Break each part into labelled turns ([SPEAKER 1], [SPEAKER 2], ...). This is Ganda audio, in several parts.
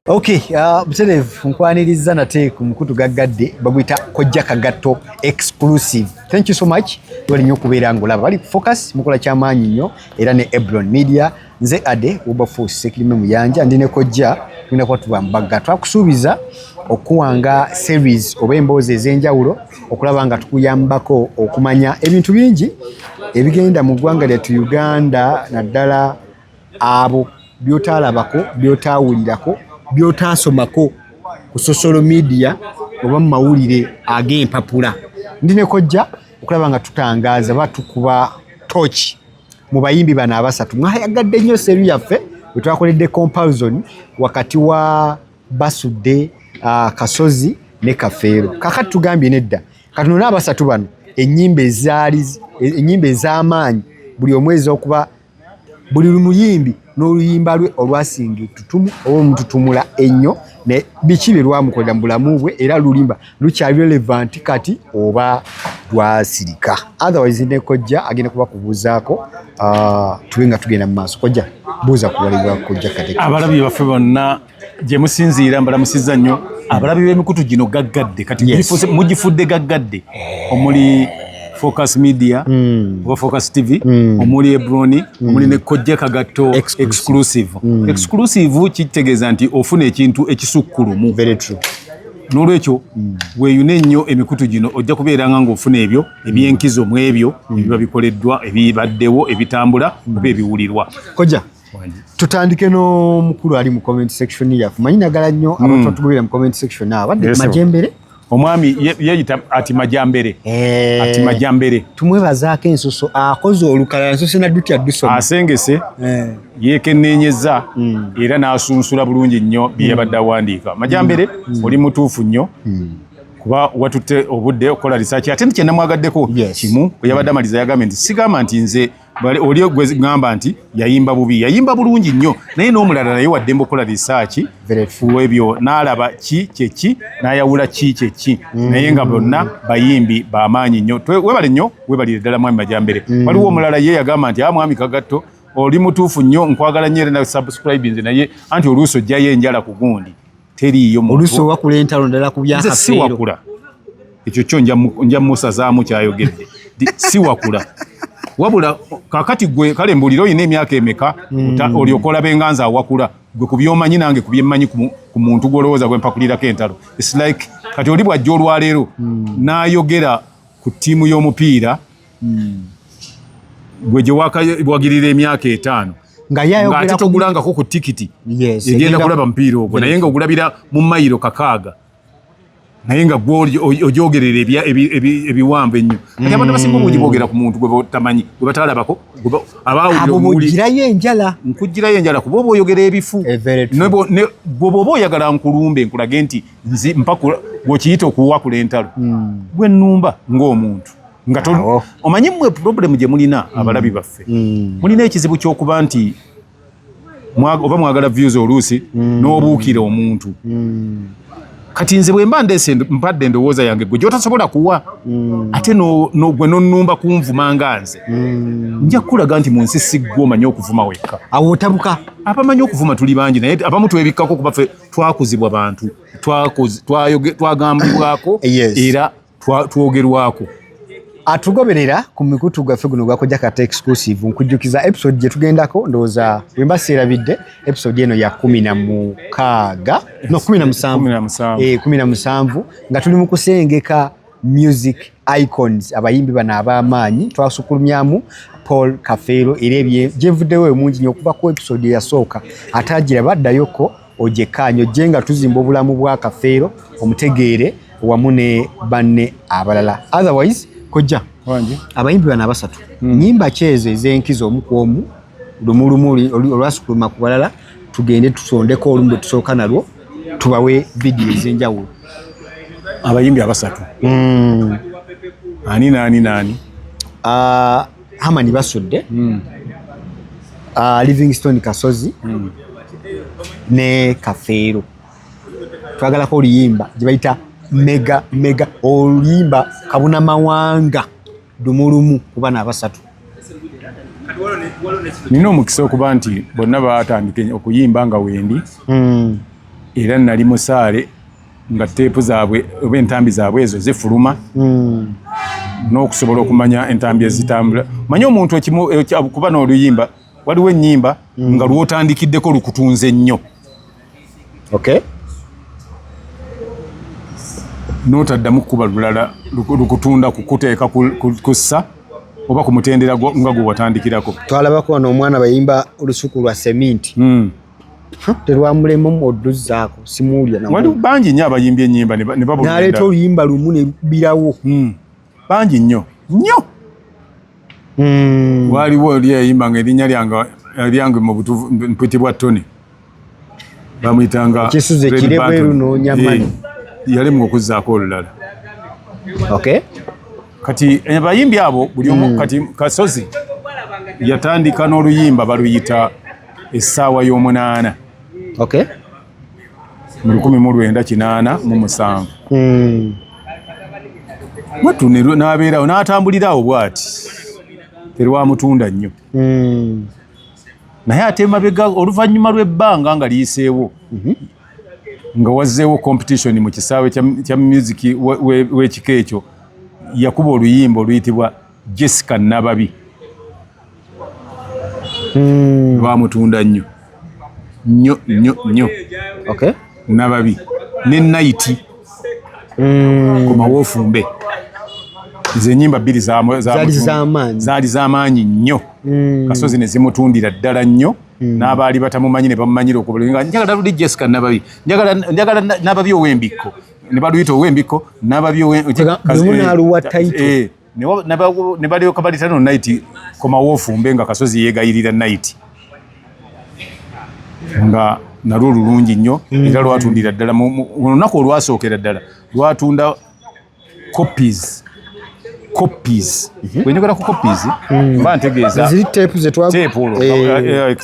[SPEAKER 1] Okay, butereevu nkwaniriza nate ku mukutu gaggadde baguyita Kojja Kagatto Exclusive. Thank you so much. Wali nnyo okubeera ng'olaba bali ku Focus, mukola kyamaanyi nnyo era ne Ebron Media. Nze Ade Wilberforce Sekirime Muyanja, ndi ne Kojja, tulina kuba tubambagga. Twakusuubiza okuwanga series oba emboozi ez'enjawulo okulaba nga tukuyambako okumanya ebintu bingi ebigenda mu ggwanga lyattu Uganda, naddala abo by'otaalabako, by'otaawulirako, by'otaasomako ku social media oba mu mawulire ag'empapula. Ndi ne Kojja okulaba nga tutangaaza ba tukuba toki mu bayimbi bano abasatu. Mwayagadde nnyo series yaffe bwe twakoledde comparison wakati wa Basudde, Kasozi ne Kafeero. Kakati tugambye nedda, kati abasatu bano ennyimba ezaali ennyimba ez'amaanyi buli omu ez'okuba buli muyimbi n'oluyimba lwe olwasinga ettutumu oba omututumula ennyo ne biki bye lwamukolera mu bulamu bwe, era lulimba lukyali relevant kati oba lwasirika. Otherwise ne Kojja agenda kuba kubuuzaako, tube nga tugenda mu maaso. Kojja, buuza ku bali bwa Kojja Kate.
[SPEAKER 2] Abalabi baffe bonna gye musinziira, mbalamusizza nnyo. Abalabi b'emikutu gino gaggadde kati mugifudde gaggadde, omuli Focus Media oba Focus TV, omuli Ebroni, omuli ne Kojja Kagatto
[SPEAKER 1] Exclusive.
[SPEAKER 2] Exclusive. Exclusive kitegeeza nti ofuna ekintu ekisukkulumu.
[SPEAKER 1] Very true.
[SPEAKER 2] N'olwekyo weeyune nnyo emikutu gino, ojja kubeeranga ng'ofuna ebyo ebyenkizo mu ebyo ebiba bikoleddwa, ebibaddewo, ebitambula oba ebiwulirwa.
[SPEAKER 1] Kojja, tutandike n'omukulu ali mu comment section yaffe. Manyi nagala nnyo abantu batugobera mu comment section awo abadde
[SPEAKER 2] Yes, sir.
[SPEAKER 1] Majembere.
[SPEAKER 2] Omwami yeeyita ati Majambere. Ati Majambere.
[SPEAKER 1] Tumwebazaako ensoso akoze olukalala, ensoso nadutya dusoma.
[SPEAKER 2] Asengese, yeekenneenyezza era n'asunsula bulungi nnyo bye yabadde awandiika. Majambere, oli mutuufu nnyo kuba watutte obudde okukola research. Ate kye namwagaddeko kimu, bwe yabadde amaliza yagambye nti sigamba nti nze oli gwe ŋŋamba nti yayimba bubi, yayimba bulungi nnyo, naye n'omulala naye waddembe okukola research
[SPEAKER 1] Very true.
[SPEAKER 2] ku ebyo n'alaba ki kyeki, n'ayawula ki kyeki, naye nga bonna bayimbi bamaanyi nnyo. Webale nnyo, webalire ddala mwami Majambere. Waliwo omulala ye yagamba nti, "Ah, mwami Kagatto, oli mutuufu nnyo, nkwagala nnyo era na subscribe nze, naye anti oluusi ojjayo enjala ku gundi teriiyo muntu."
[SPEAKER 1] Oluusi owakula entalo ndala ku
[SPEAKER 2] Nze
[SPEAKER 1] byakafeero.
[SPEAKER 2] siwakula ekyo kyo, nja musazaamu kyayogedde. Siwakula, wabula kakati gwe kale mbuulira, olina emyaka emeka olyoka olabe nga nze awakula? Gwe ku byomanyi, nange ku byemmanyi ku muntu gwolowooza gwe mpakulirako entalo. It's like kati oli bwajja olwaleero n'ayogera ku ttiimu y'omupiira gwe gye wagirira emyaka 50
[SPEAKER 1] nga ye
[SPEAKER 2] ng'ate
[SPEAKER 1] ayogera
[SPEAKER 2] togulangako ku tikiti egenda kulaba mupiira ogwo, naye nga ogulabira mu mayiro 6, naye nga gwe ogyogerera ebiwanvu ennyo. Kati abantu abasinga obungi boogera ku muntu gwe batamanyi, gwe batalabako, abaawulira
[SPEAKER 1] abo
[SPEAKER 2] omuwuli.
[SPEAKER 1] Bugirayo enjala.
[SPEAKER 2] Nkugirayo enjala kuba oba oyogera ebifu.
[SPEAKER 1] Very true.
[SPEAKER 2] Gwe bw'oba oyagala nkulumbe, nkulage nti nzi mpakula gw'okiyita okuwakula entalo, gwe nnumba ng'omuntu nga
[SPEAKER 1] Awo.
[SPEAKER 2] Omanyi mmwe problem gye mulina, abalabi baffe, mulina ekizibu ky'okuba nti oba mwagala views, oluusi n'obuukira omuntu. Kati nze bwe mba ndeese mpadde endowooza yange gwe gy'otasobola kuwa, ate gwe nonnumba kunvuma nga nze, nja kukulaga nti mu nsi si ggwe omanyi okuvuma wekka.
[SPEAKER 1] Awo otabuka.
[SPEAKER 2] Abamanyi okuvuma tuli bangi, naye abamu twebikkako kuba ffe twakuzibwa bantu, twagambibwako era twogerwako.
[SPEAKER 1] Atugoberera ku mikutu gwaffe guno gwa Kojja Kagatto Exclusive, nkujjukiza episode gye tugendako, ndowooza bwe mba seerabidde, episode eno ya 16, no, 17.
[SPEAKER 2] 17.
[SPEAKER 1] 17, nga tuli mu kusengeka music icons, abayimbi bano ab'amaanyi. Twasukulumyamu Paul Kafeero, era gyenvuddewo eyo mungi nnyo okuva ku episode eyasooka. Ate agiraba ddayoko ojekkaanya ojje nga tuzimba obulamu bwa Kafeero, omutegeere wamu ne banne abalala. Otherwise Kojja,
[SPEAKER 2] Wangi.
[SPEAKER 1] abayimbi bano abasatu, nyimba ki ezo ez'enkizo omu ku omu, lumu lumu olwasukuluma ku balala? Tugende tusondeko olumu bwe tusooka nalwo, tubawe vidiyo ez'enjawulo.
[SPEAKER 2] Abayimbi abasatu, ani naani naani?
[SPEAKER 1] Hamani Basudde, Livingstone Kasozi ne Kafeero. Twagalako oluyimba gye bayita Mega Mega, oluyimba kabuna mawanga, lumulumu ku bano abasatu.
[SPEAKER 2] Nina omukisa okuba nti bonna batandika okuyimba nga wendi. Era nali musaale nga teepu zaabwe oba entambi zaabwe ezo zifuluma n'okusobola okumanya entambi ezitambula. Manye omuntu kuba n'oluyimba, waliwo ennyimba nga lwotandikiddeko lukutunze nnyo.
[SPEAKER 1] Okay.
[SPEAKER 2] N'otaddamu kukuba lulala lukutunda kukuteeka kussa oba ku mutendera nga gwe watandikirako.
[SPEAKER 1] Twalabako wano omwana bayimba olusuku lwa seminti. Terwamulemu oduzzaako simuwulira.
[SPEAKER 2] Waliwo bangi nnyo abayimbye ennyimba ne babulira.
[SPEAKER 1] N'aleeta oluyimba lumu ne lukubirawo.
[SPEAKER 2] Bangi nnyo nnyo. Waliwo oli yayimba nga erinnya lyange mu butuufu mpitibwa Tony. Bamuyitanga
[SPEAKER 1] Ekisuze kire bweru noonya mani.
[SPEAKER 2] Yalemwa okuzzaako olulala.
[SPEAKER 1] Okay.
[SPEAKER 2] Kati abayimbi abo buli omu kati Kasozi yatandika n'oluyimba baluyita essaawa y'omunaana.
[SPEAKER 1] Okay.
[SPEAKER 2] Mu 1987. Mwattu n'abeerawo n'atambulira awo bw'ati. Terwamutunda nnyo. Naye ate emabega oluvannyuma lw'ebbanga nga liyiseewo nga wazzeewo competition mu kisaawe kya music w'ekika ekyo, yakuba oluyimba oluyitibwa Jessica Nababi. Lwamutunda nnyo nnyo nnyo nnyo.
[SPEAKER 1] Okay.
[SPEAKER 2] Nababi ne Night komawo ofumbe. Ezo ennyimba bbiri
[SPEAKER 1] zaali
[SPEAKER 2] z'amaanyi nnyo. Kasozi ne zimutundira ddala nnyo. N'abaali batamumanyi ne bamumanyira okubula. Njagala luli Jessica Nababi, njagala Nababi ow'embikko, ne baluyita ow'embikko Nababi ne balyoka balita no Night komawo ofumbe nga Kasozi yeegayirira Night nga nalwo lulungi nnyo era lwatundira ddala. Olunaku olwasookera ddala lwatunda copies. Bwe njogera ku copies mba ntegeeza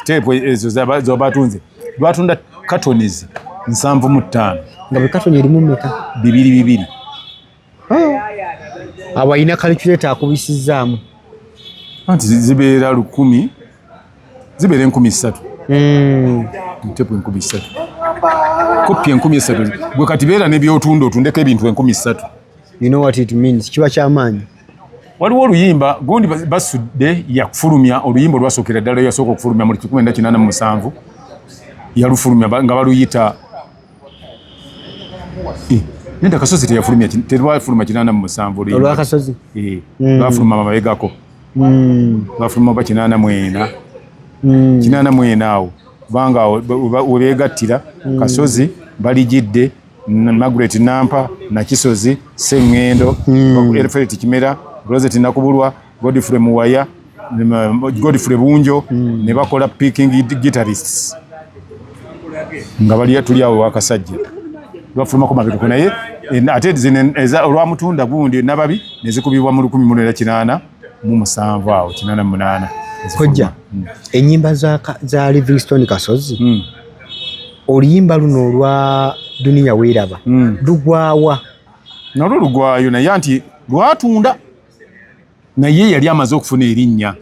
[SPEAKER 2] teepu ezo zebatunze. Lwatunda cartons 75.
[SPEAKER 1] Nga buli katoni erimu mmeka?
[SPEAKER 2] 2 2.
[SPEAKER 1] Abo alina calculator akubisizaamu.
[SPEAKER 2] Anti zibeera 1000, zibeera 3000. Teepu 3000, kopi 3000. Gwe kati beera nebyotunda, otundeko ebintu 3000.
[SPEAKER 1] You know what it means, kiba kyamaanyi.
[SPEAKER 2] Waliwo oluyimba gundi Basudde yakufulumya oluyimba olwasookera ddala, yasooka okufulumya mu 1987, yalufulumya nga baluyita nenda Kasozi teyafulumya, terwafuluma 87
[SPEAKER 1] oluyimba. Olwakasozi?
[SPEAKER 2] Lwafuluma mabegako, lwafuluma oba 84, 84 awo, kubanga awo webeegattira Kasozi, Balijidde, Margaret Nampa, Nakisozi, Sengendo, Elfred Kimera, Rosette Nakubulwa, Godfrey Muwaya, Godfrey Bunjo, ne bakola Picking Guitarists nga bali tuli awo wakasajja. Lwafulumako mabegako, naye ate zino olwamutunda gundi Nababi ne zikubibwa mu 1987 awo, 88.
[SPEAKER 1] Kojja, ennyimba za Livingstone Kasozi, oluyimba luno olwa Duniya Weeraba lugwawa?
[SPEAKER 2] Nalwo lugwayo, naye anti lwatunda, naye yali amaze okufuna erinnya.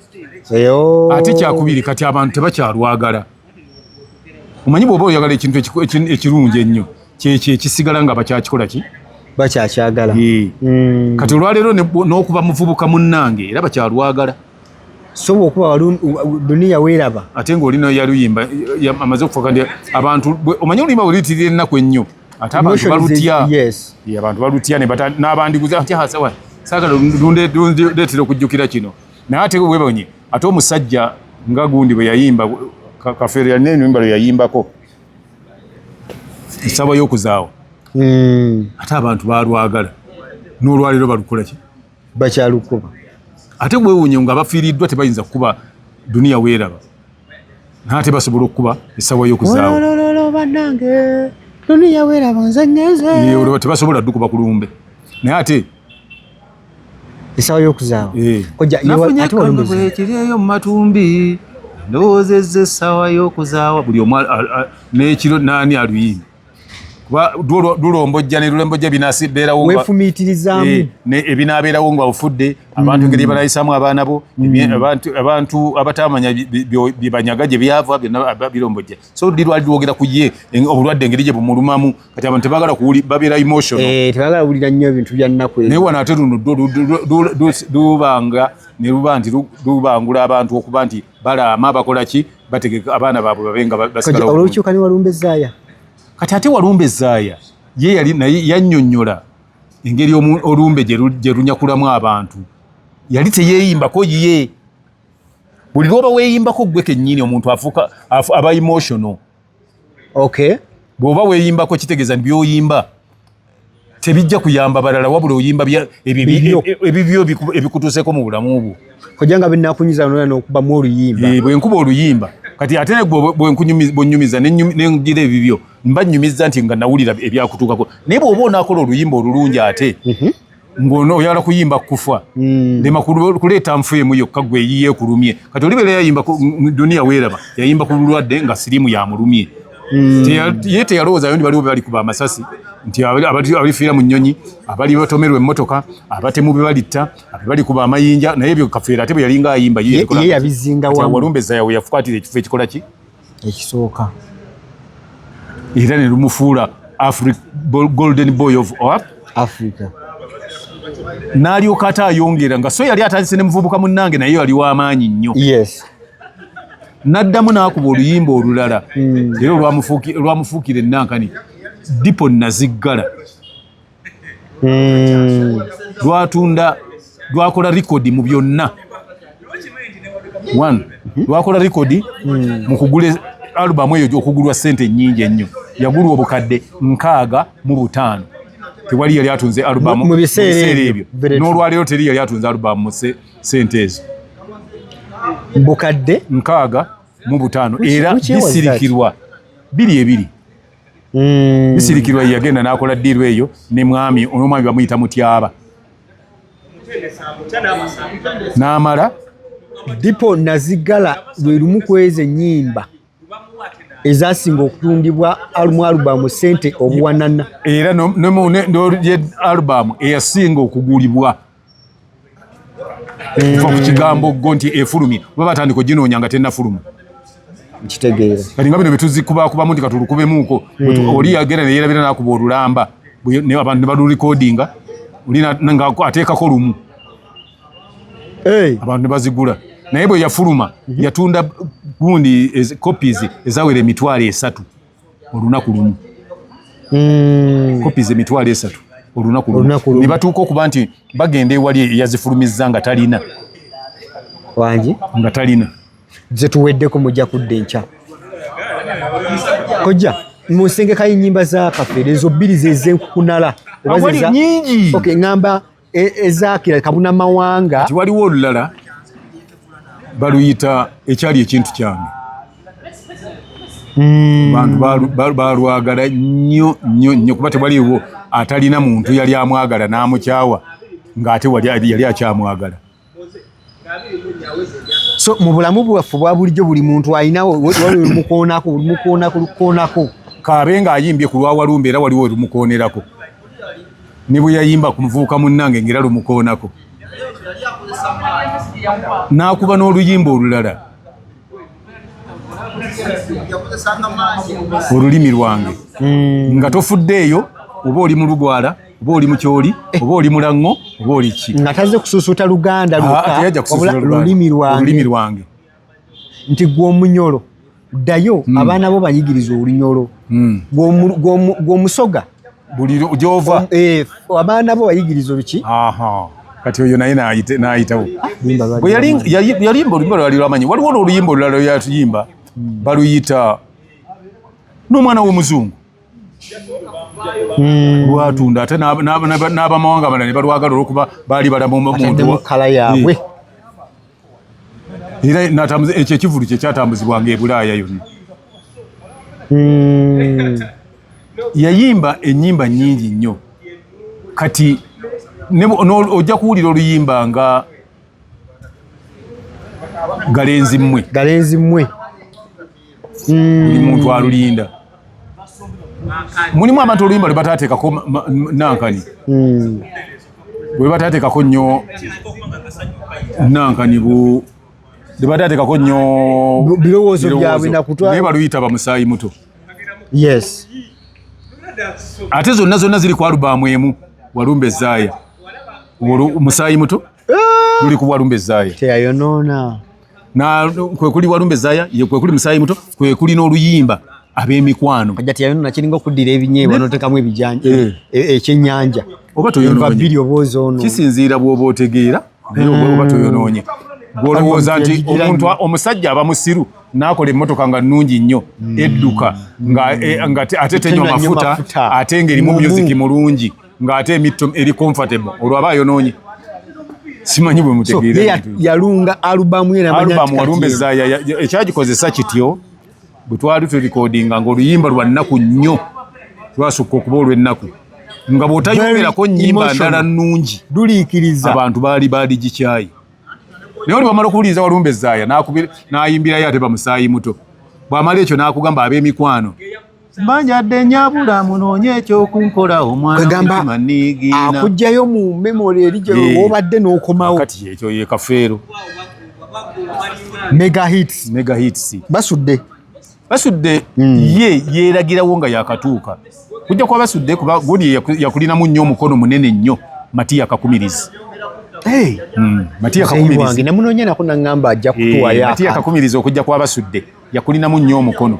[SPEAKER 2] Ate kyakubiri kati abantu tebakyalwagala. Omanyi bw'oba oyagala ekintu ekirungi ennyo, kyekyo ekisigala nga bakyakikola ki?
[SPEAKER 1] Bakyakyagala.
[SPEAKER 2] Kati olwaleero n'okuba muvubuka munnange era bakyalwagala.
[SPEAKER 1] So bwokuba Duniya Weeraba,
[SPEAKER 2] ate ng'olina yaluyimba amaze okufa kandi abantu omanyi oluyimba bwe luyitirira ennaku ennyo, ate abantu balutya. Abantu balutya n'abandiguza nti sawa saagala lundeetera okujjukira kino. Naye ate webonye ate omusajja nga gundi bwe yayimba Kafeero, yalina ennyimba lwe yayimbako essaawa y'okuzaawa, ate abantu balwagala n'olwaleero balukola ki?
[SPEAKER 1] Bakyalukuba.
[SPEAKER 2] Ate weewuunye nga abafiiriddwa tebayinza kukuba Duniya Weeraba, naye ate basobola okukuba essaawa y'okuzaawa.
[SPEAKER 1] Olololo bannange, Duniya Weeraba, nze ngenze.
[SPEAKER 2] Olwo tebasobola ddukuba ku lumbe, naye ate
[SPEAKER 1] Essaawa y'okuzaawa. Kojja,
[SPEAKER 2] nafunye
[SPEAKER 1] ate walumbuza.
[SPEAKER 2] Ekireeyo mu matumbi, ndowoozezza essaawa y'okuzaawa, buli omu n'ekiro naani aluyimba. Kuba lulombojja ne lulombojja binasibeerawo
[SPEAKER 1] weefumiitirizaamu
[SPEAKER 2] ebinaabeerawo nga ofudde abantu engeri balayisaamu abaana bo, abantu abatamanya bye banyaga gye byava byonna birombojja. So luli lwali lwogera ku ye obulwadde engeri gye bumulumamu. Kati abantu tebaagala kuwuli, babeera emotional.
[SPEAKER 1] Tebaagala kuwulira nnyo ebintu bya nnaku ezo.
[SPEAKER 2] Naye wano ate luno lubanga ne luba nti lubangula abantu okuba nti balaama, bakola ki, bategeka abaana baabwe babe nga basigalawo.
[SPEAKER 1] Olw'olukyuka ne Walumbe Zaaya.
[SPEAKER 2] Kati ate Walumbe Zaaya ye yali naye yannyonnyola engeri olumbe gye lunyakulamu abantu. Yali teyeeyimbako ye. Buli lw'oba weeyimbako ggwe kennyini, omuntu afuuka aba emotional. Bw'oba weeyimbako, kitegeeza nti by'oyimba tebijja kuyamba balala, wabula oyimba ebibyo ebikutuuseeko mu bulamu bwo.
[SPEAKER 1] Kojja nga binakunyiza nona n'okubamu oluyimba.
[SPEAKER 2] Bwe nkuba oluyimba kati ate gwe bwe nnyumiza nengira ebibyo, mba nnyumiza nti nga nawulira ebyakutuukako. Naye bw'oba onaakola oluyimba olulungi ate ng'ono oyagala kuyimba kufa, lema kuleeta nfu emu yokka gwe eyiye ekulumye. Kati olibeera yayimba duniya weeraba yayimba ku bulwadde nga siriimu yamulumye. Ye teyalowoozayo nti baliwo bali kuba amasasi, nti abalifiira mu nnyonyi, abali batomerwa emmotoka, abatemu be balitta, abe bali kuba amayinja. Naye ebyo Kafeero ate bwe yalinga ayimba
[SPEAKER 1] ye yabizinga wamu.
[SPEAKER 2] Walumbe Zaaya we yafukwatira ekifo ekikola ki
[SPEAKER 1] ekisooka.
[SPEAKER 2] Era ne lumufuula Golden Boy of
[SPEAKER 1] Africa.
[SPEAKER 2] N'alyoka ate ayongera nga so yali atandise ne muvubuka munnange, naye yali w'amaanyi nnyo. N'addamu n'akuba oluyimba olulala era olwamufuukira ennankani, Dipo Naziggala. Lwatunda, lwakola record mu byonna. One, lwakola record mu kugula alubamu eyo okugulwa ssente ennyingi ennyo. Yagulwa 605,000. Tewali yali atunze alubamu
[SPEAKER 1] mu biseera
[SPEAKER 2] ebyo. N'olwaleero teri yali atunze alubamu mu ssente ezo.
[SPEAKER 1] Bukadde
[SPEAKER 2] 65. Era bisirikirwa biri ebiri. Bisirikirwa yagenda n'akola deal eyo ne mwami omwami bamuyita Mutyaba, n'amala.
[SPEAKER 1] Dipo Nazigala lwe lumu ku ezo ennyimba ezasinga okutundibwa mu alubamu ssente obuwanana.
[SPEAKER 2] Era alubamu eyasinga okugulibwa kuva ku kigambo go nti efulumye, oba batandika oginoonya nga tennafuluma.
[SPEAKER 1] Nkitegeera.
[SPEAKER 2] Kati nga bino betuzikubakubamu nti katulukubemuuko, oli yagenda neyerabira nakuba olulamba, abantu ne balurecordinga, oli nga ateekako lumu, abantu ne bazigula. Naye bwe yafuluma yatunda gundi copies ezawera 300,000 olunaku lumu. Copies 300,000 olunaku lumu. Ne batuuka okuba nti bagenda ewali eyazifulumizza nga talina.
[SPEAKER 1] Wangi.
[SPEAKER 2] Nga talina.
[SPEAKER 1] Zetuweddeko, mujja kudda enkya. Kojja mu nsengeka y'ennyimba za Kafeero, ezo bbiri zezenkukunala?
[SPEAKER 2] Nyingi.
[SPEAKER 1] Okay, ŋŋamba ezakira kabuna mawanga.
[SPEAKER 2] Kati waliwo olulala baluyita Ekyali Ekintu Kyange. Bantu balwagala nnyo nnyo nnyo, kuba tewaliwo atalina muntu yali amwagala n'amukyawa ng'ate yali akyamwagala.
[SPEAKER 1] So mu bulamu bwaffe bwa bulijjo, buli muntu alinawo lumukoonako, lumukoonako, lukoonako.
[SPEAKER 2] Kaabe ng'ayimbye ku lwawalumbe, era waliwo lumukonerako. Ne bwe yayimba ku muvubuka munnange, ng'era lumukoonako. N'akuba n'oluyimba olulala, Olulimi Lwange, nga tofuddeeyo oba oli mu Lugwala, oba oli Mukyoli, oba oli Mulaŋŋo, oba oli ki.
[SPEAKER 1] Nga tazze kusuusuuta Luganda
[SPEAKER 2] lwokka,
[SPEAKER 1] lulimi lwange.
[SPEAKER 2] Olulimi lwange.
[SPEAKER 1] Nti gwe Omunyolo ddayo, abaana bo bayigiriza Olunyolo. Gwe Omusoga
[SPEAKER 2] buli gyova,
[SPEAKER 1] abaana bo bayigiriza oluki.
[SPEAKER 2] Kati oyo naye n'ayitawo bwe yayimba oluyimba lwali lwamanyi. Waliwo n'oluyimba olulala lweyatuyimba, baluyita N'omwana w'Omuzungu. Lwatunda ate n'abamawanga amalala ne balwagala olwokuba baali balamu
[SPEAKER 1] omuntu colour yaabwe.
[SPEAKER 2] Era ekyo ekivulu kye kyatambuzibwanga e Bulaaya yonna. Yayimba ennyimba nnyingi nnyo. Kati ojja kuwulira oluyimba nga Galenzi Mmwe.
[SPEAKER 1] Galenzi Mmwe.
[SPEAKER 2] Buli muntu alulinda. Mulimu abantu oluyimba lwe bataateekako nankani, lwe bataateekako nnyo nankani, bu lwe bataateekako nnyo
[SPEAKER 1] birowoozo byabwe nakutwa,
[SPEAKER 2] naye baluyita bamusaayi muto.
[SPEAKER 1] Yes.
[SPEAKER 2] Ate zonna zonna ziri ku alubaamu emu, Walumbe Zaaya. Musaayi muto luli ku Walumbe Zaaya.
[SPEAKER 1] Teyayonoona.
[SPEAKER 2] Na kwe kuli Walumbe Zaaya, kwe kuli musaayi muto, kwe kuli n'oluyimba ab'emikwano.
[SPEAKER 1] Kajja teyayonoona, kiringa okuddira ebinyeebwa n'oteekamu ebijanja, ekyennyanja.
[SPEAKER 2] Oba toyonoonye.
[SPEAKER 1] Bbiri oba ozoonoona.
[SPEAKER 2] Kisinziira bw'oba otegeera, naye oba toyonoonye. Bw'olowooza nti omuntu omusajja aba musiru n'akola emmotoka nga nnungi nnyo, edduka nga ate tenywa mafuta, ate ng'erimu music mulungi, ng'ate emitto eri comfortable, olwo aba ayonoonye. Simanyi bwe mutegeera.
[SPEAKER 1] Yalunga alubamu ye.
[SPEAKER 2] Alubamu Walumbe Zaaya ekyagikozesa kityo, bwe twali tulikodinga ng'oluyimba lwa nnaku nnyo, lwasukka okuba olw'ennaku, nga bw'otayongerako nnyimba ndala nnungi
[SPEAKER 1] luliikiriza,
[SPEAKER 2] abantu baali baali gikyayi. Naye oli bwamala okuwuliriza Walumbe Zaaya, n'ayimbirayo ate bamusaayi muto, bw'amala ekyo n'akugamba ab'emikwano mbanjadde nyabula munoonye ekyokunkola omwana.
[SPEAKER 1] Akugjayo mu memory eri gyewobadde n'okomawo.
[SPEAKER 2] Kati ekyo ye Kafeero.
[SPEAKER 1] Mega hits.
[SPEAKER 2] Mega hits.
[SPEAKER 1] Basudde.
[SPEAKER 2] Basudde ye yeeragirawo nga yakatuuka kujja kuba Basudde, kuba gundi yakulinamu nnyo omukono munene nnyo, Matiya Kakumirizi.
[SPEAKER 1] Matiya Kakumirizi namunoonya nako naŋŋamba ajja kutuwayo.
[SPEAKER 2] Matiya Kakumirizi okujja kwa Basudde yakulinamu nnyo omukono.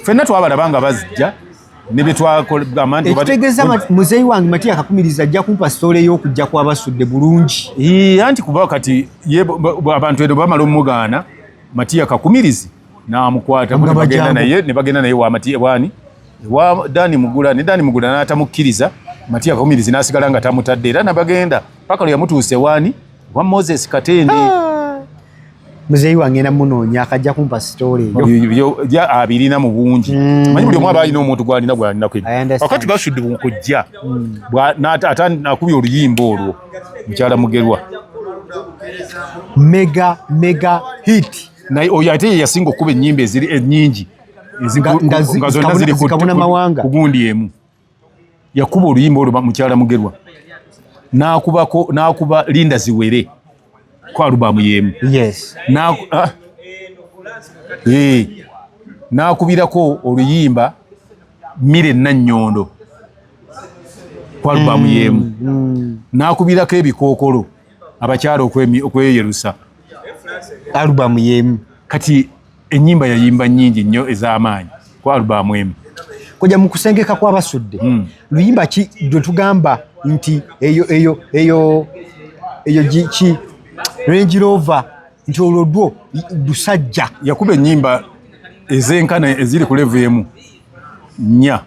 [SPEAKER 2] Ffenna twabalaba nga bazijja ne bye twagamba
[SPEAKER 1] nti ekitegeeza muzeeyi wange Matiya Kakumirizi ajja kumpa story ey'okujja kwa Basudde bulungi.
[SPEAKER 2] Anti kuba kati ye abantu ero bamala omugaana, Matiya Kakumirizi n'amukwata ne bagenda naye, ne bagenda naye wa Matiya wani wa Dani Mugula, ne Dani Mugula n'atamukkiriza. Matiya Kakumirizi n'asigala nga tamutadde, era nabagenda paka lwe yamutuuse wani wa Moses Katende.
[SPEAKER 1] Ah. Muzeeyi wange namunoonya, akajja kumpa story
[SPEAKER 2] eyo. Abirina mu bungi. Manyi buli omu aba alina omuntu gwalina gwalinako. Wakati Basudde kujja ate akubye oluyimba olwo Mukyala Mugerwa.
[SPEAKER 1] Mega mega hit.
[SPEAKER 2] Naye oyo ate ye yasinga okukuba ennyimba eziri ennyingi nga zonna ziri ku gundi emu. Yakuba oluyimba olwo Mukyala Mugerwa, n'akubako n'akuba Linda Ziwere ku alubamu y'emu.
[SPEAKER 1] Yes.
[SPEAKER 2] Ah. N'akubirako oluyimba Mire Nannyondo ku alubamu y'emu. N'akubirako Ebikookolo, abakyala okweyerusa.
[SPEAKER 1] Alubamu y'emu.
[SPEAKER 2] Kati ennyimba yayimba nnyingi nnyo ez'amaanyi ku alubamu emu.
[SPEAKER 1] Kojja, mu kusengeka kw'Abasudde, luyimba ki lwe tugamba nti eyo eyo eyo eyo ki Range Rover, nti olwo lwo lusajja?
[SPEAKER 2] Yakuba ennyimba ez'enkana eziri ku level emu nnya: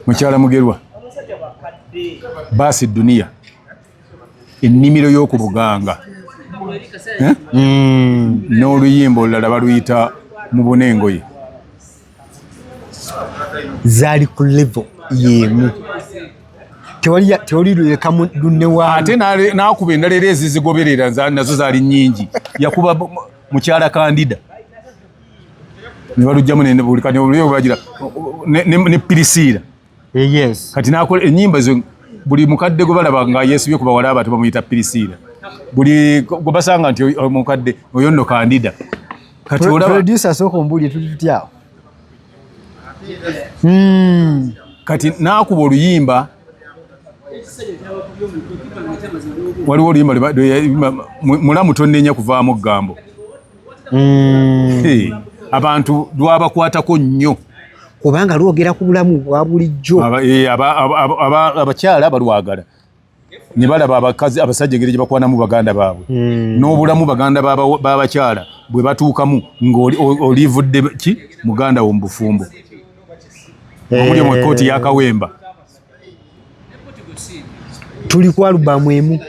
[SPEAKER 2] Mukyala Mugerwa, Baasi Duniya, Ennimiro y'oku Buganga, eh? N'oluyimba olulala baluyita Mubona Engoye.
[SPEAKER 1] Zaali ku level yemu, tewali luleka lunne.
[SPEAKER 2] Ate n'akuba endala era ezizigoberera nazo zaali nnyingi. Yakuba Mukyala Kandida ne balugjamu bagira ne Pirisiira.
[SPEAKER 1] Eh.
[SPEAKER 2] Kati nakola enyimba ezo, buli mukadde gwe balaba nga yeesibye ku bawala abato bamuyita Pirisiira, buli gwe basanga nti omukadde oyo nno Kandida.
[SPEAKER 1] Kati olaba producer, sooka ombuulire, tuli tutyawo?
[SPEAKER 2] Kati n'akuba oluyimba, waliwo oluyimba Mulamu Tonnenya Kuvaamu Ggambo. Abantu lwabakwatako nnyo.
[SPEAKER 1] Kubanga lwogera ku bulamu bwa bulijjo.
[SPEAKER 2] Abakyala balwagala ne balaba abakazi abasajja engeri gye bakwanamu baganda baabwe, n'obulamu baganda b'abakyala bwe batuukamu ng'olivudde ki muganda wo mu bufumbo omuli mu kooti ya Kawemba.
[SPEAKER 1] Tuli ku alubamu emu.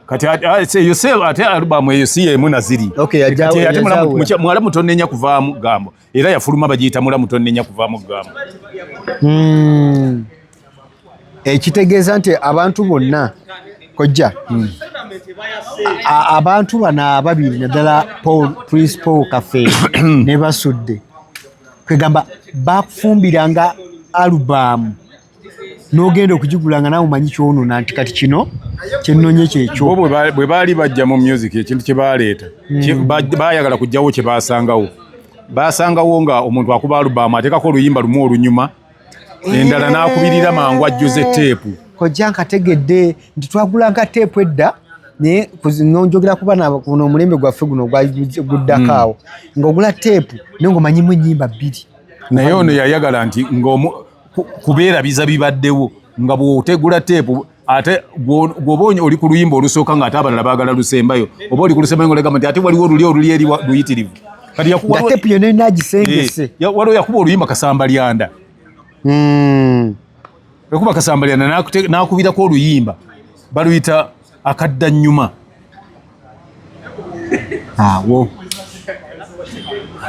[SPEAKER 2] Kati eyo se ate alubamu eyo si yemu naziri. Ate Mulamu Tonnenya Kuvaamu Gambo era yafuluma, bagiyita Mulamu Tonnenya Kuvaamu Gambo.
[SPEAKER 1] Ekitegeeza nti abantu bonna, kojja, abantu bano ababiri, naddala Prince Paul Kafeero ne Basudde, Kwegamba bakufumbiranga alubamu n'ogenda okugigula nga naawe omanyi kyonona nti kati kino kyennonye kyekyo.
[SPEAKER 2] Bo bwe baali bajja mu music, ekintu kye baleeta bayagala kujjawo kye basangawo. Basangawo nga omuntu akuba alubamu ateekako oluyimba lumu olunyuma, endala n'akubirira mangu ajjuze teepu.
[SPEAKER 1] Kojja, nkategedde nti twagulanga teepu edda, naye nonjogera kuba guno omulembe gwaffe guno guddako awo ng'ogula teepu naye ng'omanyimu ennyimba bbiri.
[SPEAKER 2] Naye ono yayagala nti kubeerabiza bibaddewo nga bw'otegula teepu, ate gwoba oli ku luyimba olusooka ng'ate abalala baagala lusembayo, oba oli ku lusembayo ng'olegamba nti ate waliwo oluli oluli eri luyitirivu. Kati
[SPEAKER 1] nga teepu yonna erina agisengese.
[SPEAKER 2] Waliwo yakuba oluyimba Kasambalyanda. Yakuba Kasambalyanda n'akubirako oluyimba baluyita Akadda Nnyuma.
[SPEAKER 1] Awo.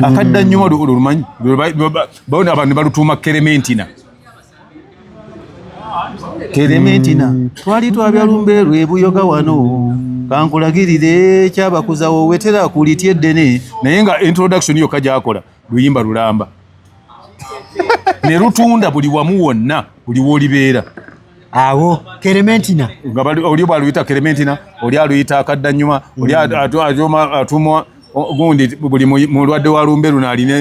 [SPEAKER 2] Akadda Nnyuma olumanyi bona abantu ne balutuuma Kerementina. Kerementina, twali twabya lumbe lwebuyoga wano, kankulagirire kyabakuza wowetera kulitya eddene, naye nga introduction yokka gyakola luyimba lulamba ne lutunda buli wamu wonna, buli woolibeera.
[SPEAKER 1] Awo Kerementina.
[SPEAKER 2] Nga oli bwaluyita Kerementina, oli aluyita Akadda Nnyuma, oli atuma gundi, buli mulwadde wa lumbe luno alina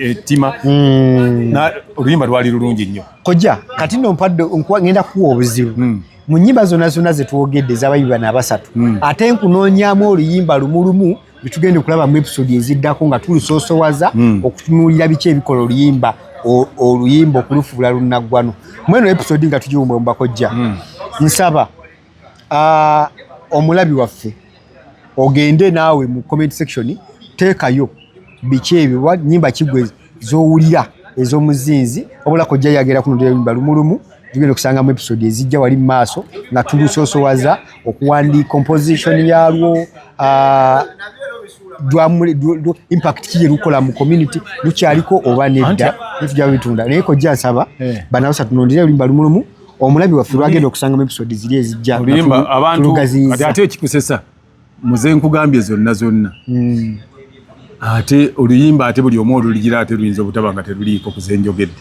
[SPEAKER 2] ettima. Oluyimba lwali lulungi nnyo.
[SPEAKER 1] Kojja, kati nno mpadde ngenda kuwa obuzibu. Mu nnyimba zonna zonna zetwogedde ez'abayibi bano abasatu, ate nkunoonyaamu oluyimba lumu lumu lwetugenda okulaba mu episode eziddako nga tulusoosowaza okutunuulira biki ebikola oluyimba oluyimba okulufuula lunnaggwano. Mweno episode nga tugiwumbawumba, kojja, nsaba omulabi waffe ogende naawe mu comment section, teekayo biki ebyo, nyimba kigwe z'owulira ez'omuzinzi. Wabula kojja yagera kuno oluyimba lumu lumu tugenda okusanga mu episode ezijja wali mu maaso nga tulusoosowaza okuwandiika composition yalwo, impact ki gyelukola mu community, lukyaliko oba nedda, netujja bitunda. Naye kojja nsaba banawusa tunondere oluyimba lumu lumu omulabi waffe lwagenda okusanga mu episode ziri ezijja.
[SPEAKER 2] Oluyimba abantu kati ate ekikusesa muze nkugambye zonna zonna, ate oluyimba ate buli omu oluligira ate luyinza obutaba nga teruliiko kuzenjogedde.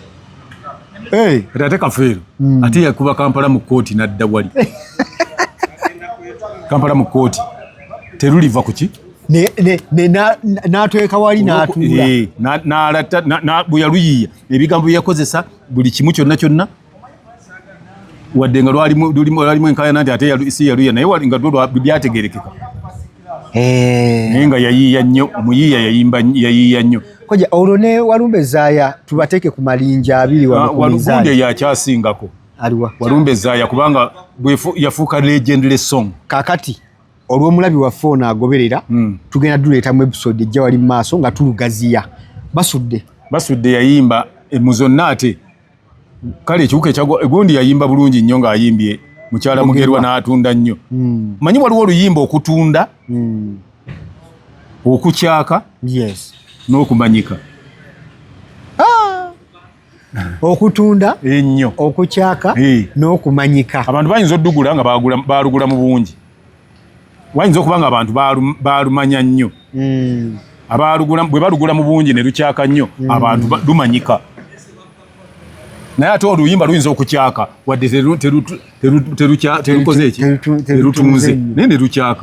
[SPEAKER 2] Kati ate Kafeero ate yakuba Kampala mu Kooti nadda wali Kampala mu Kooti teruliva kuki.
[SPEAKER 1] N'atweka wali n'atuula.
[SPEAKER 2] N'alata bwe yaluyiiya ebigambo bye yakozesa buli kimu kyonna kyonna, wadde nga lwalimu enkayana nti ate si yaluyiya, naye nga lwo byategerekeka, naye nga yayiiya nnyo, omuyiiya yayimba yayiiya nnyo.
[SPEAKER 1] Koja, olwo ne Walumbe Zaaya tubateeke ku malinja abiri wano ku mizaani.
[SPEAKER 2] Gundi yakyasingako.
[SPEAKER 1] Aliwa?
[SPEAKER 2] Walumbe Zaaya, kubanga yafuuka legendary song.
[SPEAKER 1] Kakati olw'omulabi waffe ono agoberera, tugenda tuleeta mu episode ejja wali mu maaso nga tulugaziya. Basudde.
[SPEAKER 2] Basudde yayimba mu zonna, ate kale ekiwuka ekyagwa egundi yayimba bulungi nnyo ng'ayimbye Mukyala Mugerwa n'atunda nnyo. Manyi waliwo oluyimba okutunda, okukyaka n'okumanyika.
[SPEAKER 1] Okutunda,
[SPEAKER 2] ennyo,
[SPEAKER 1] okukyaka n'okumanyika.
[SPEAKER 2] Abantu bayinza oddugula nga balugula mu bungi, wayinza okuba nga abantu balumanya nnyo, abalugula bwe balugula mu bungi ne lukyaka nnyo, abantu lumanyika. Naye ate oluyimba luyinza okukyaka wadde terukoze eki, terutunze, naye ne lukyaka.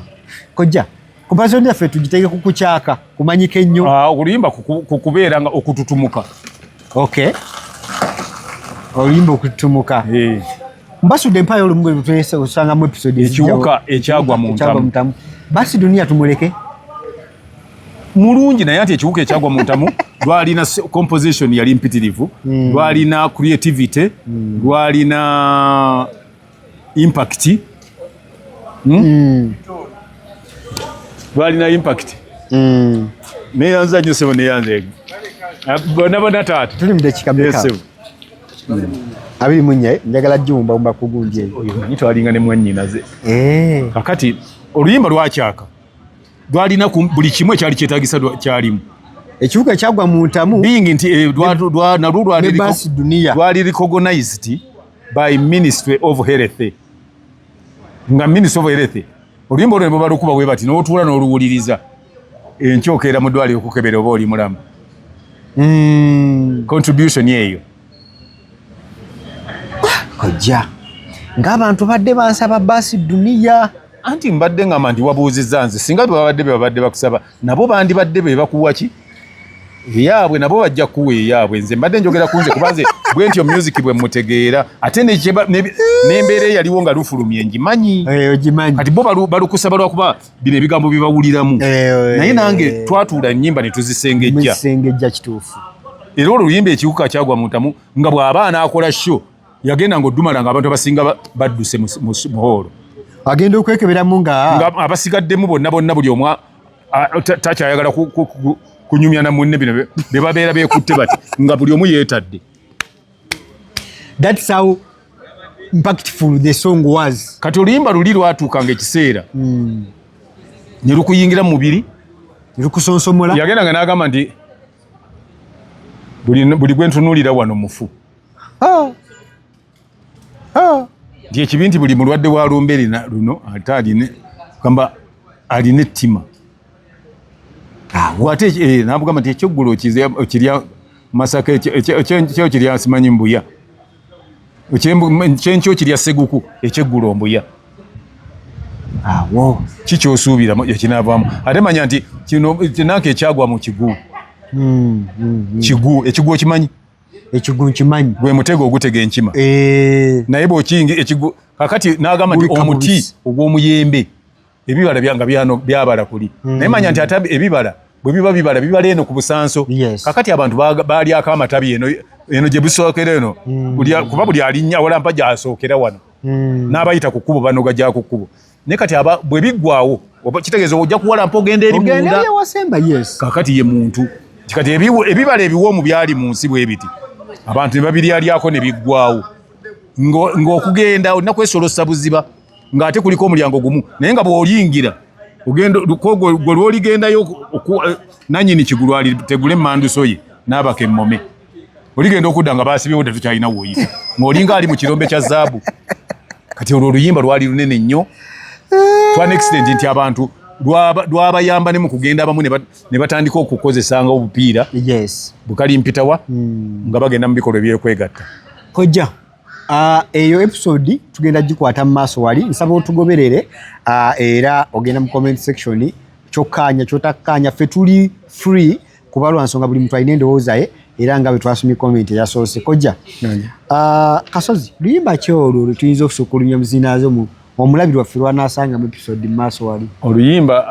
[SPEAKER 1] Kojja, comparison yaffe tugiteeke ku kukyaka, kumanyika ennyo.
[SPEAKER 2] Ah, oluyimba kukubeera nga okututumuka.
[SPEAKER 1] Okay, oluyimba okututumuka. Mbasudde mpayo olumu gwe osangamu episode.
[SPEAKER 2] Ekiwuka ekyagwa mu ntamu.
[SPEAKER 1] Basi Dunia tumuleke.
[SPEAKER 2] Mulungi, naye ati ekiwuka ekyagwa mu ntamu lwalina composition yali mpitirivu, lwalina creativity, lwalina impact, Lwalina impact. Neyanza nnyo sebo, neyanza bona bona taata.
[SPEAKER 1] Tuli mu dakiika meka? 24. Njagala giwumbawumba ku gundi eyo.
[SPEAKER 2] Oyo manyi twalinga ne mwannyinaze. Kakati oluyimba lwakyaka, lwalina buli kimu ekyali kyetagisa kyalimu.
[SPEAKER 1] Ekiwuka ekyagwa mu ntamu.
[SPEAKER 2] Being nti nalwo
[SPEAKER 1] lwali Dunia
[SPEAKER 2] lwali recognized by Ministry of Health, nga Ministry of Health oluyimba olwo ne balukuba bwe bati n'otuula n'oluwuliriza, enkyokeera mu ddwaliro okukebera oba oli mulamu. Contribution eyo.
[SPEAKER 1] Kojja, ng'abantu badde bansaba baasi duniya.
[SPEAKER 2] Anti mbadde ngamba nti wabuuzizza nze, singa babadde be babadde bakusaba, nabo bandibadde be bakuwa ki eyaabwe, nabo bajja kuwa eyaabwe. Nze mbadde njogera ku nze, kuba nze bwe ntyo music bwe mutegeera, ate n'embeera eyaliwo nga lufulumye ngimanyi.
[SPEAKER 1] Eh, ogimanyi.
[SPEAKER 2] Kati bo balukusaba lwakuba bino ebigambo bibawuliramu.
[SPEAKER 1] Eh,
[SPEAKER 2] naye nange twatuula ennyimba ne tuzisengejja.
[SPEAKER 1] Musengejja, kituufu.
[SPEAKER 2] Era olwo oluyimba "Ekiwuka Kyagwa mu Ntamu", nga bw'aba anaakola show, yagenda nga oddumala nga abantu abasinga badduse mu hall.
[SPEAKER 1] Agenda okwekeberamu nga
[SPEAKER 2] nga abasigaddemu bonna bonna, buli omu takyayagala kunyumya na munne. Bino be babeera beekutte bati nga buli omu yeetadde.
[SPEAKER 1] That's how impactful the song was.
[SPEAKER 2] Kati oluyimba luli lwatuukanga ekiseera ne lukuyingira mu mubiri.
[SPEAKER 1] Lukusonsomola.
[SPEAKER 2] Yagenda nga n'agamba nti buli gwe ntunuulira wano mufu.
[SPEAKER 1] Ah. Ah.
[SPEAKER 2] Nti ekibi nti buli mulwadde wa lumbe luno ate aline gamba alina ettima.
[SPEAKER 1] Awo.
[SPEAKER 2] Ate nabugamba nti ekyeggulo okirya Masaka, ekyo kirya simanyi Mbuya, kyenkyo kirya Seguku, ekyeggulo Mbuya.
[SPEAKER 1] Awo.
[SPEAKER 2] Kikyosuubira ekinaavaamu? Ate manya nti kino kinanka ekyagwa mu kigu. Kigu, ekigu okimanyi?
[SPEAKER 1] Ekigu nkimanyi.
[SPEAKER 2] Gwe mutego ogutega enkima.
[SPEAKER 1] Eh,
[SPEAKER 2] naye bw'okiyingi ekigu kakati n'agamba nti
[SPEAKER 1] Gulika
[SPEAKER 2] omuti
[SPEAKER 1] mubisi.
[SPEAKER 2] ogw'omuyembe, ebibala byanga byano byabala kuli, naye manya nti ate ebibala bwe biba bibala, bibala eno ku busanso. Kakati abantu balyako amatabi eno eno gye busookera eno. Kuba buli alinnya awalampa gy'asookera wano, n'abayita ku kkubo banoga gya ku kkubo. Naye kati aba bwe biggwawo, oba kitegeeza ojja kuwalampa ogenda eri
[SPEAKER 1] ogenda
[SPEAKER 2] munda.
[SPEAKER 1] Eri ewasemba, yes.
[SPEAKER 2] Kakati ye muntu kati ebibala ebiwoomu byali mu nsi bwe biti, abantu ne babiryalyako ne biggwawo. Ng'okugenda olina kwesolossa buziba, ng'ate kuliko omulyango gumu, naye nga bw'oyingira ogenda ko gwe lw'oligendayo nannyini kigulu alitegula emmanduso ye n'abaka emmome, oligenda okudda nga basibyewo dda, tukyalina w'oyita, ng'olinga ali mu kirombe kya zaabu. Kati olwo oluyimba lwali lunene nnyo to an extent nti abantu lwabayamba ne mu kugenda, abamu ne batandika okukozesanga obupiira bukali mpitawa nga bagenda mu bikolwa ebyekwegatta.
[SPEAKER 1] Kojja, eyo episode tugenda gikwata mu maaso wali. Nsaba otugoberere, era ogenda mu comment section, kyokkaanya kyotakkaanya, ffe tuli free, kuba lwa nsonga buli muntu alina endowooza ye. Era nga bwe twasomye comment eyasoose, kojja, Kasozi, luyimba ki olwo lwe tuyinza okusooka olumya muzinaazo mu omulabi waffe lwanaasanga mu episode mu maaso wali?
[SPEAKER 2] Oluyimba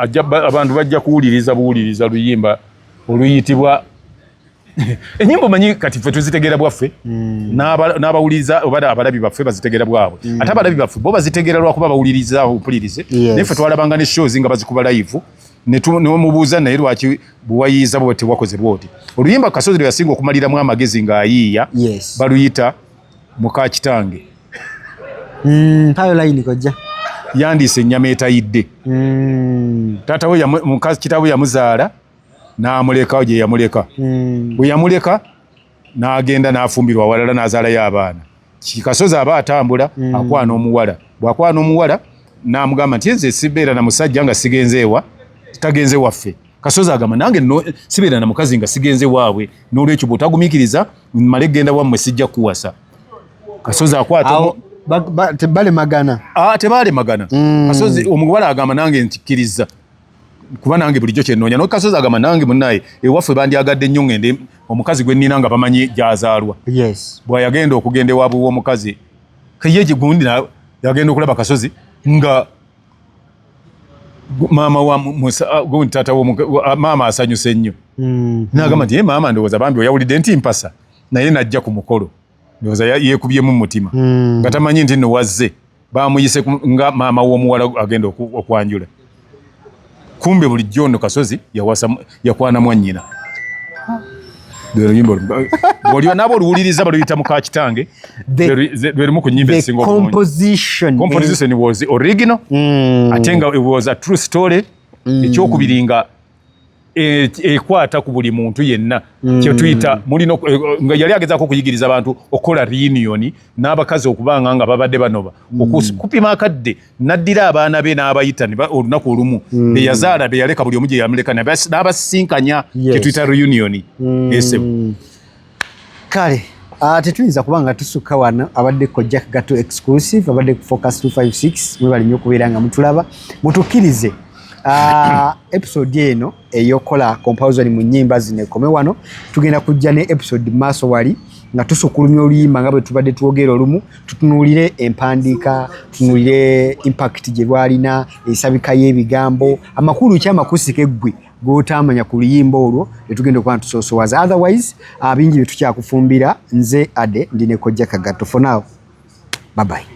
[SPEAKER 2] abantu bajja kuwuliriza buwuliriza luyimba oluyitibwa enyimba. Omanyi kati ffe tuzitegeera bwaffe, n'abawuliriza oba abalabi baffe bazitegeera bwabwe, ate abalabi baffe bo bazitegeera lwakuba bawuliriza ompulirize. Naye ffe twalabanga ne shows nga bazikuba live, nemubuuza naye lwaki bwewayiiza bwe tewakoze bwoti. Oluyimba Kasozi lwe yasinga okumaliramu amagezi ng'ayiiya baluyita "Muka Kitange".
[SPEAKER 1] Mpayo layini, kojja.
[SPEAKER 2] Yandiisa ennyama etayidde. Taata we muka kitaawe yamuzaala n'amuleka gye yamuleka. Bwe yamuleka n'agenda n'afumbirwa awalala n'azaalayo abaana. Kasozi aba atambula, akwana omuwala. Bw'akwana omuwala n'amugamba nti nze sibeera na musajja nga sigenze ewa, tagenze waffe. Kasozi agamba nange no, sibeera na mukazi nga sigenze waabwe, n'olwekyo bw'otagumiikiriza mmale genda wammwe, sijja kuwasa. Kasozi akwata
[SPEAKER 1] Awo tebalemagana.
[SPEAKER 2] Ah, tebalemagana. Kasozi omuwala agamba nange ntikkiriza kuba nange bulijjo kyenoonya. No Kasozi agamba nange munnaye ewaffe bandyagadde nnyo ngende omukazi gwe nnina nga bamanyi gy'azaalwa. Bw'ayagenda okugenda ewaabwe w'omukazi keye gundi yagenda okulaba Kasozi nga maama wa gundi taata maama asanyuse nnyo. N'agamba nti ye maama, ndowooza bambi oyawulidde nti mpasa, naye najja ku mukolo ndowooza yeekubyemu mu mutima, nga tamanyi nti nno wazze bamuyise nga maama w'omuwala agenda okwanjula. Kumbe bulijjo ono Kasozi yawasa yakwana mwannyina. Lwe luyimba bw'oli naaba oluwuliriza baluyita "Muka Kitange". Lwe lumu ku nnyimba
[SPEAKER 1] The
[SPEAKER 2] ezisinga obulungi.
[SPEAKER 1] composition.
[SPEAKER 2] Composition was original, ate nga it was a true story. Ekyokubiri nga Ekwata ku buli muntu yenna kyetuyita mulina nga yali agezaako okuyigiriza abantu okukola reunion n'abakazi okubanga nga babadde banoba kupima akadde, n'addira abaana be n'abayita olunaku olumu be yazaala, be yaleka, buli omu gye yamuleka, n'abasisinkanya, kyetuyita reunion esebo.
[SPEAKER 1] Kale tetuyinza kuba nga tusukka wano. Abadde Kojja Kagato Exclusive, abadde ku Focus 256. Mwebali nnyo okubeera nga mutulaba. Mutukkirize episode eno ey'okukola comparison mu nnyimba zino ekome wano. Tugenda kujja ne episode maaso wali nga tusukulumya oluyimba nga bwe tubadde twogera olumu, tutunuulire empandiika, tutunuulire impact gye lwalina, ensabika y'ebigambo, amakulu ki amakusike eggwe g'otaamanya ku luyimba olwo tetugenda okuba ntusoosowaza. Otherwise bingi bye tukyakufumbira. Nze Ade, ndi ne Kojja Kagato. For now, bye bye.